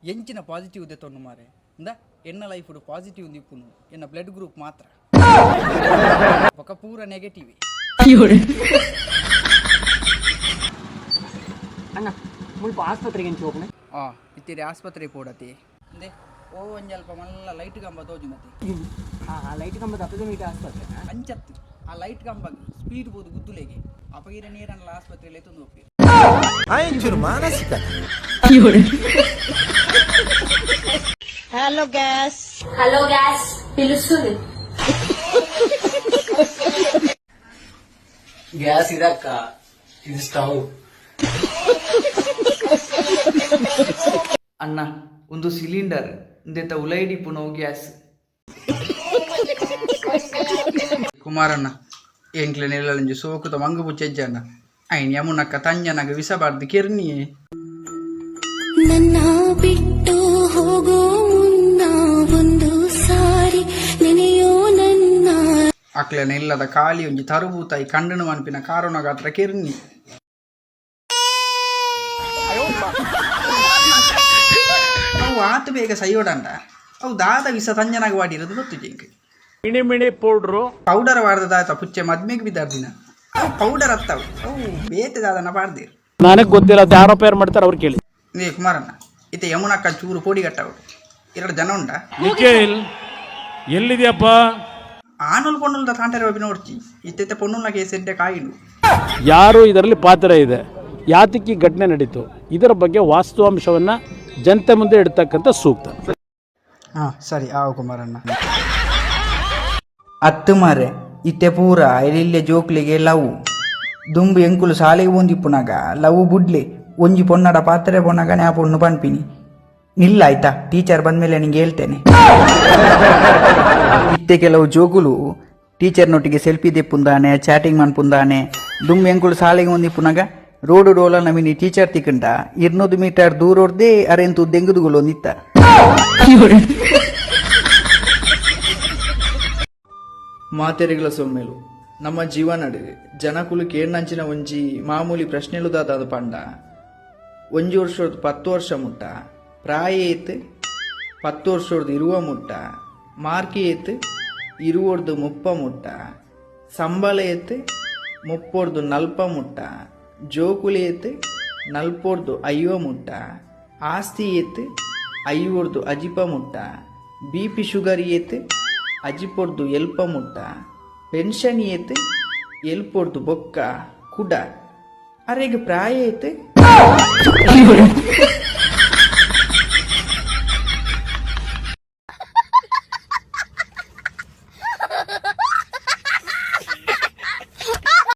ಎಂಚಿನ ಪಾಸಿಟಿವ್ ದೆತ್ತೊಂಡು ಮಾರೆ ಇಂದ ಎನ್ನ ಲೈಫ್ ಪಾಸಿಟಿವ್ ಇಪ್ಪುನು ಎನ್ನ ಬ್ಲಡ್ ಗ್ರೂಪ್ ಮಾತ್ರ ಬೊಕ ಪೂರ ನೆಗೆಟಿವ್. ಅಣ್ಣ, ಮುಲ್ಪ ಆಸ್ಪತ್ರೆಗೆ ಎಂಚ ಓಪನ್? ಆ ಇತ್ತಿರಿ ಆಸ್ಪತ್ರೆ ಪೋಡತಿ ಇಂದೆ ಓ ಒಂಜಿ ಅಲ್ಪ ಮಲ್ಲ ಲೈಟ್ ಕಂಬ ತೋಜುನತಿ. ಹಾಂ, ಲೈಟ್ ಕಂಬದ ಅಪ್ಪದ ಮೀಟ ಆಸ್ಪತ್ರೆ. ಅಂಚತ್ತು, ಆ ಲೈಟ್ ಕಂಬ ಸ್ಪೀಡ್ ಬೋದು ಗುದ್ದುಲೆಗೆ ಅಪಗಿರ ನೀರನ್ನ ಆಸ್ಪತ್ರೆಯಲ್ಲಿ ಎತ್ತೊಂದು ಹೋಗ್ತೀರಿ. ಆಯಂಚೂರು ಮಾನಸಿಕ. Hello gas. హలో గ్యాస్, పిలుస్తుంది. ಗ್ಯಾಸ್ ಇದಕ್ಕ, ಇದು ಸ್ಟವ್. ಅಣ್ಣ, ಒಂದು ಸಿಲಿಂಡರ್ ಇಂದೆತ ಉಲೈಡಿ ಪುನವು ಗ್ಯಾಸ್. ಕುಮಾರಣ್ಣ, ಎಂಕ್ಲೆ ನೆಲ್ಲಂಜಿ ಸೋಕುತ ಮಂಗು ಪುಚ್ಚೆಜ್ಜಣ್ಣ ಐನ್ ಯಮುನಕ್ಕ ತಂಜನಗ ವಿಸ ಬಾರ್ದು ಕಿರ್ನಿಯೇ. ನನ್ನ ಬಿಟ್ಟು ಹೋಗೋ ಮುನ್ನ ಒಂದು ಸಾರಿ ನೆನೆಯೋ ನನ್ನ. ಅಕ್ಲೆನ ಇಲ್ಲದ ಖಾಲಿ ಒಂಜಿ ತರುಬೂತಾಯಿ ಕಂಡನು ಮನ್ಪಿನ ಕಾರಣಗಾತ್ರ ಕಿರ್ನಿ. ಅವು ಆತು ಬೇಗ ಸೈಯೋಡಂಡ ಅವು ದಾದ ವಿಸ ತಂಜನಾಗ ವಾಡಿರೋದು ಗೊತ್ತು ಜಿಂಕ್. ಮಿಣಿ ಮಿಣಿ ಪೌಡ್ರು. ಪೌಡರ್ ವಾರ್ದದಾತ ಪುಚ್ಚೆ ಮದ್ಮೆಗೆ ಬಿದ್ದಾರ್ದಿನ ಅವು ಪೌಡರ್ ಅತ್ತವು, ಅವು ಬೇತೆ ದಾದನ ಪಾಡ್ದಿರು. ನನಗೆ ಗೊತ್ತಿಲ್ಲ, ಅದು ಯಾರೋ ಪೇರ್ ಮಾಡ್ತಾರೆ, ಅವ್ರು ಕೇಳಿ. ನೀ ಕುಮಾರಣ್ಣ, ಇತ್ತೆ ಯಮುನಕ್ಕ ಚೂರು ಪೋಡಿ ಕಟ್ಟವಡು ಎರಡು ಜನ ಉಂಡ. ನಿಖಿಲ್, ಎಲ್ಲಿದ್ಯಪ್ಪ? ಆನುಲ್ ಪೊಣ್ಣುಲ್ದ ತಾಂಟರೆ ಒಬ್ಬಿ ನೋಡ್ಚಿ, ಇತ್ತೆ ಪೊಣ್ಣುಲ್ನ ಕೇಸ್ ಎಡ್ಡೆ ಕಾಯಿಲು. ಯಾರು ಇದರಲ್ಲಿ ಪಾತ್ರ ಇದೆ, ಯಾತಕ್ಕೆ ಈ ಘಟನೆ ನಡೀತು, ಇದರ ಬಗ್ಗೆ ವಾಸ್ತವಾಂಶವನ್ನು ಜನತೆ ಮುಂದೆ ಇಡ್ತಕ್ಕಂಥ ಸೂಕ್ತ. ಹಾ ಸರಿ, ಆವು ಕುಮಾರಣ್ಣ. ಅತ್ತು ಮಾರೆ, ಇತ್ತೆ ಪೂರ ಎಲ್ಲಿಲ್ಲೆ ಜೋಕ್ಲಿಗೆ ಲವ್. ದುಂಬು ಎಂಕುಲು ಶಾಲೆಗೆ ಒಂದಿಪ್ಪುನಾಗ ಲವ್ ಬುಡ್ಲೆ, ಒಂಜಿ ಪೊನ್ನಡ ಪಾತ್ರೆ ಪೊನ್ನಗನೆ ಆ ಪೊಣ್ಣು ಪನ್ಪಿನಿ ನಿಲ್ಲ, ಆಯ್ತಾ, ಟೀಚರ್ ಬಂದ್ಮೇಲೆ ನಿಂಗೆ ಹೇಳ್ತೇನೆ. ಇತ್ತೆ ಕೆಲವು ಜೋಕುಲು ಟೀಚರ್ನೊಟ್ಟಿಗೆ ಸೆಲ್ಫಿ ದೆಪ್ಪುಂದಾನೆ, ಚಾಟಿಂಗ್ ಮನ್ಪುಂದಾನೆ. ದುಂಬು ಎಂಕುಲು ಶಾಲೆಗೆ ಒಂದಿಪ್ಪುನಾಗ ರೋಡು ರೋಲ ನಮಿನಿ ಟೀಚರ್ ತಿಕ್ಕಂಡ 200 ಮೀಟರ್ ದೂರೊರ್ದೇ ಅರೆಂತು ದೆಂಗುದುಗಳು ಒಂದಿತ್ತ. ಮಾತೆರೆಗಳ ಸೊಮ್ಮೆಲು, ನಮ್ಮ ಜೀವನಡ್ ಜನಕುಲು ಕೇರ್ನಂಚಿನ ಒಂಜಿ ಮಾಮೂಲಿ ಪ್ರಶ್ನೆಲು ದಾದಾದ ಪಂಡ, ಒಂಜಿ ವರ್ಷದ 10 ವರ್ಷ ಮುಟ್ಟ ಪ್ರಾಯ ಏತ್? 10 ವರ್ಷದ 20 ಮುಟ್ಟ ಮಾರ್ಕ್ ಏತ್? 20ರ್ದು 30 ಮುಟ್ಟ ಸಂಬಳ ಏತ್? 30ರ್ದು 40 ಮುಟ್ಟ ಜೋಕುಲು ಏತ್? 40ರ್ದು 50 ಮುಟ್ಟ ಆಸ್ತಿ ಏತ್? 50ರ್ದು 50 ಮುಟ್ಟ ಬಿಪಿ ಶುಗರ್ ಏತ್? 50ರ್ದು 70 ಮುಟ್ಟ ಪೆನ್ಷನ್ ಏತ್? 70ರ್ದು ಬೊಕ್ಕ ಕುಡ ಅರೆಗ್ ಪ್ರಾಯ ಏತ್?